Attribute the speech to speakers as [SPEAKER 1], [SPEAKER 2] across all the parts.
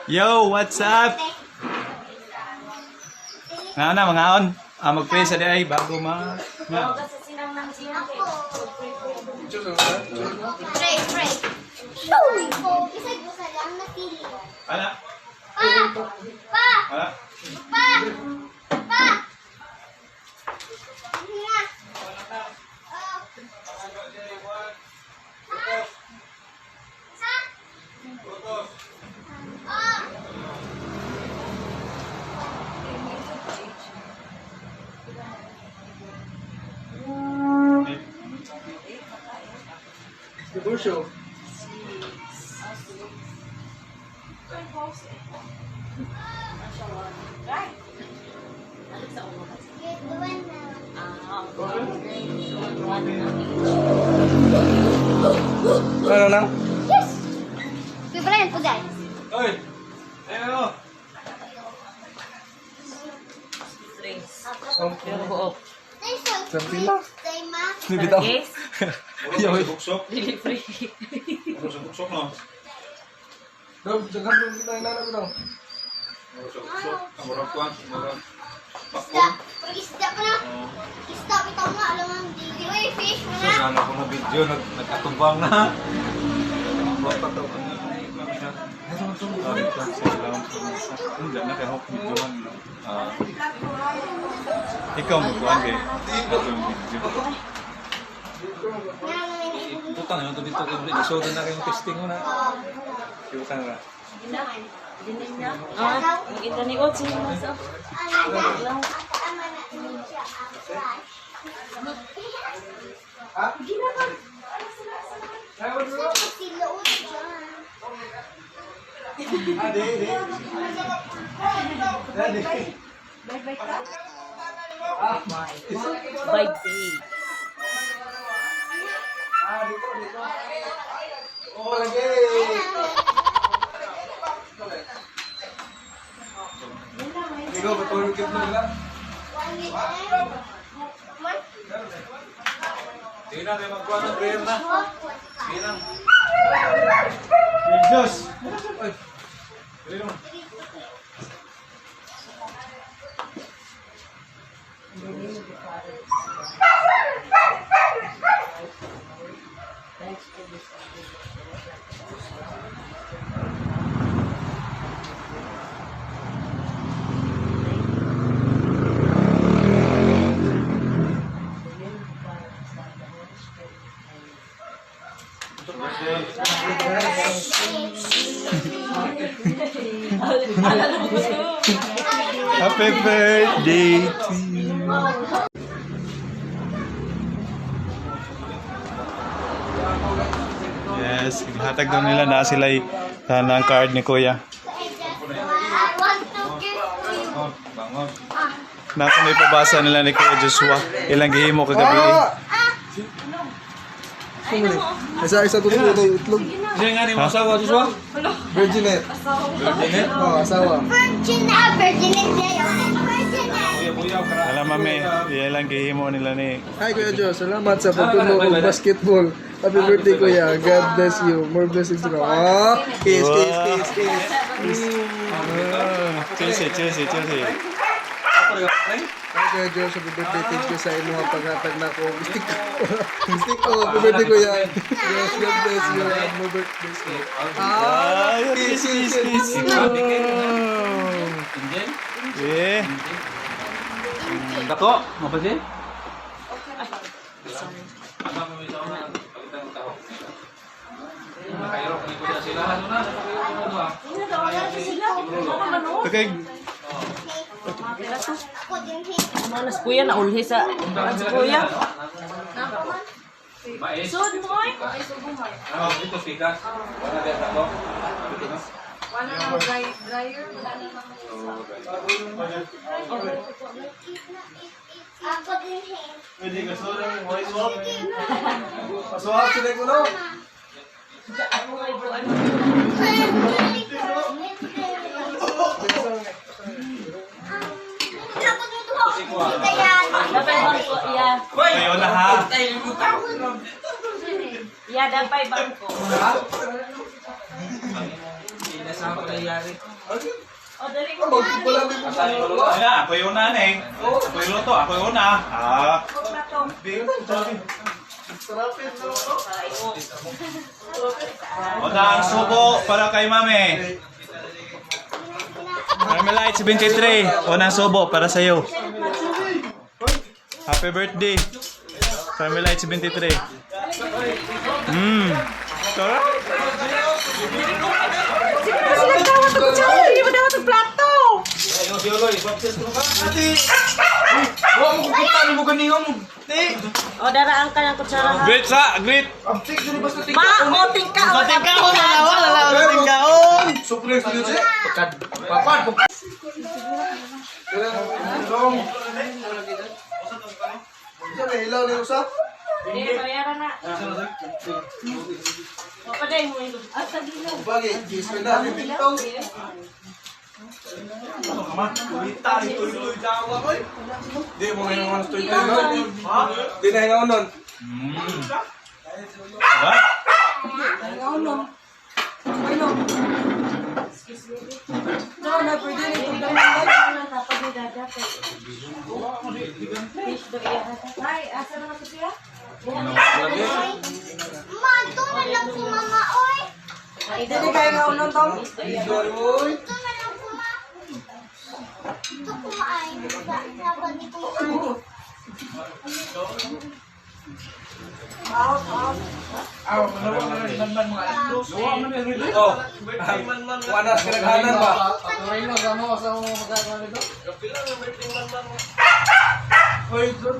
[SPEAKER 1] Yo, what's up? Nga na, mga on. Ah, mag-pray sa day bago ma... Nga.
[SPEAKER 2] Pray, pray. Ko, bisag usa lang napili.
[SPEAKER 1] Ala.
[SPEAKER 2] Pa! Pa!
[SPEAKER 1] Ala.
[SPEAKER 2] Pa! Pa! Na. Oh. Ha? Sa? Oh.
[SPEAKER 3] Divorcio.
[SPEAKER 2] Get the one now.
[SPEAKER 3] Ano lang?
[SPEAKER 2] Yes! Kuya Brian, pugay.
[SPEAKER 1] Oy! Ayun o.
[SPEAKER 3] Sa pila?
[SPEAKER 2] Day, ma.
[SPEAKER 3] Hindi bitaw.
[SPEAKER 4] Yes.
[SPEAKER 1] Murag sa buksok.
[SPEAKER 4] Dili free.
[SPEAKER 1] Murag sa buksok, no?
[SPEAKER 3] Daw, daghan mo kita inana ko daw.
[SPEAKER 1] Murag sa buksok. Ah, murag kuwan. Murag
[SPEAKER 2] Isda.
[SPEAKER 1] bakong.
[SPEAKER 2] Pag isda pa na.
[SPEAKER 1] Oh.
[SPEAKER 2] Isda, bitaw nga. Alam mo, di way fish mo
[SPEAKER 1] So,
[SPEAKER 2] na.
[SPEAKER 1] sana ko na video, nag-atubang na. Hindi na kay Hawk videohan no. Ah. Ikaw magkuhan kay atong video. Butang yun dito kay muli so na kayong testing mo na. Butang na.
[SPEAKER 4] Ah, ang ita ni Otso yung masa.
[SPEAKER 3] Ha? Ay, wala na. Ah, di, di. Di, di. Ah,
[SPEAKER 4] By day.
[SPEAKER 3] ah, dito, dito. Oh, lagi. Ikaw, patulog ka na lang.
[SPEAKER 1] Sige na kay magkuhan ng prayer na. Sige na. Diyos. Ay. Dili mo. Happy birthday to you. Yes, hatag daw nila na sila ng card ni Kuya.
[SPEAKER 2] I want to give to you.
[SPEAKER 1] Oh, bangon. Na kung may pabasa nila ni Kuya Joshua, ilang gihimo kagabi.
[SPEAKER 3] Ah! Isa, isa tulog ito, itlog.
[SPEAKER 1] Siya nga ni mo asawa, Joshua?
[SPEAKER 3] Virginette.
[SPEAKER 1] Virginette.
[SPEAKER 3] Oh, asawa.
[SPEAKER 2] Virgin na, virgin na virgin na.
[SPEAKER 1] Alam mami, ilang gihimo nila ni
[SPEAKER 3] Hi, Kuya Joe. Salamat sa pagtulong og basketball. Happy birthday, Kuya. God bless you. More blessings to come. Ah, kiss, kiss, kiss, kiss.
[SPEAKER 1] Ah, Chelsea, Chelsea, Chelsea.
[SPEAKER 3] Hi, Kuya Joe. Happy birthday. Thank you sa inyong paghatag na ko. Stick ko. Stick ko. Happy birthday, Kuya. Yes, God bless you. And more birthdays. Ah,
[SPEAKER 1] Ay,
[SPEAKER 3] kiss,
[SPEAKER 1] kiss,
[SPEAKER 3] kiss,
[SPEAKER 1] kiss,
[SPEAKER 3] kiss.
[SPEAKER 1] kiss. Eh. Dako, mapansin? Okay.
[SPEAKER 2] Ako din
[SPEAKER 4] Manas kuya na ulhi sa sa kuya. Sud mo ay.
[SPEAKER 5] Wala na dryer, wala na naman.
[SPEAKER 2] Ako din
[SPEAKER 1] Pwede ka solo, mo swap.
[SPEAKER 3] Masuha sila ko, no?
[SPEAKER 4] Ako ay buwan.
[SPEAKER 2] Ako dito ako. Kita yan.
[SPEAKER 4] Dapat mo ko iya.
[SPEAKER 1] Ayaw na ha.
[SPEAKER 4] Yeah, dampay bangko. O, dali ko.
[SPEAKER 3] Wala may
[SPEAKER 1] Ay na, ako yung una na eh. Ako yung luto, ako yung una. Ah.
[SPEAKER 3] Sarapin, no?
[SPEAKER 1] Unang subo para kay mami. Carmelite 73. Unang subo para sa iyo. Happy birthday. Carmelite 73. Tara.
[SPEAKER 4] Sila dawat og kutsara, hindi mo dawat og plato.
[SPEAKER 3] Wa mo kukutan mo ganinga mo. Ti.
[SPEAKER 4] O, daraan ka ng kutsara ha.
[SPEAKER 1] Great sa, great.
[SPEAKER 3] Abtik diri basta tingka.
[SPEAKER 4] Ma, o, tingka. O, tingka.
[SPEAKER 3] Tingkaon. Supre studio si. Papad. Dong. Sa may ilaw ni usa.
[SPEAKER 4] Hindi, bayaran na. O, paday mo. Ah, sa gilid.
[SPEAKER 3] Bagi, gisme na bitaw. Di mo ngayon ang tuloy tuloy. Di na hingaw nun.
[SPEAKER 1] Diba?
[SPEAKER 4] Ay, asa na ka siya?
[SPEAKER 2] Ma, doon na lang si mama, oy.
[SPEAKER 5] Dili kayo nga unon, Tom.
[SPEAKER 3] Sorry boy.
[SPEAKER 2] Doon na lang kuma. Ito kumain. Dapat kumain.
[SPEAKER 3] Oh. Wala sa kinaghanan ba? Hoy, John.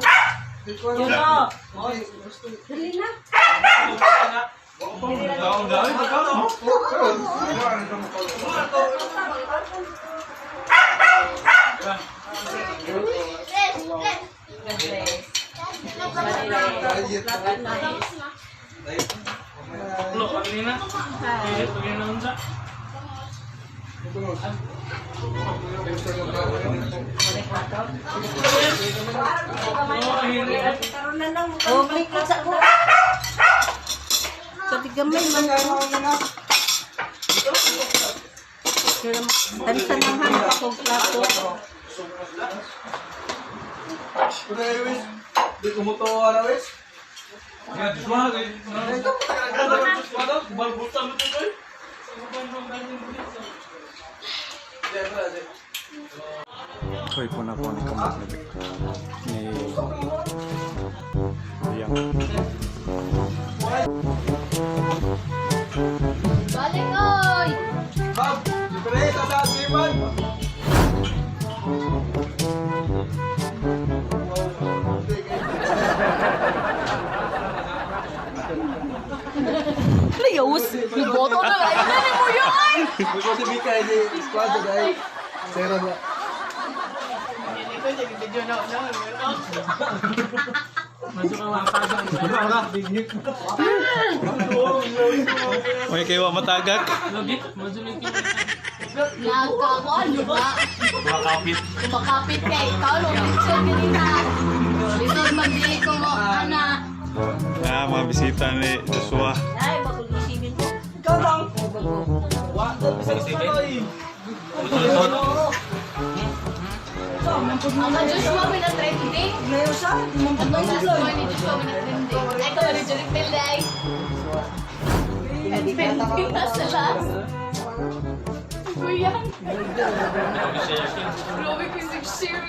[SPEAKER 4] Yun o. Dali na.
[SPEAKER 2] Bless, bless.
[SPEAKER 4] O, malikot sa ko. Sa tigamay man. Tansan ang hangin akong plato.
[SPEAKER 3] Kuya Wis, di kumutuwa na Wis.
[SPEAKER 1] Hoy, po na po ni kamot ni ni Yang.
[SPEAKER 2] Balik, oy.
[SPEAKER 3] Bob, presa sa Siman.
[SPEAKER 4] Layos. Niboto na lang. Ay, mo yun!
[SPEAKER 3] Gusto si Mika ni squad dahil zero na.
[SPEAKER 1] Uy, kayo wa matagak.
[SPEAKER 2] Nagkakuan, di ba?
[SPEAKER 1] Makapit.
[SPEAKER 2] Kumakapit kay ikaw, no? Lisod ganina. Lisod magdili ko mo, ana.
[SPEAKER 1] Ah, mga bisita ni Joshua.
[SPEAKER 4] Ay, bagong isipin ko.
[SPEAKER 2] Ang Joshua may na-trending. Ang Joshua ni Joshua may na-trending. Ay, ikaw ni Jeric Pilay. Trending na sa last. Kuya. Grabe ko yung nag-share.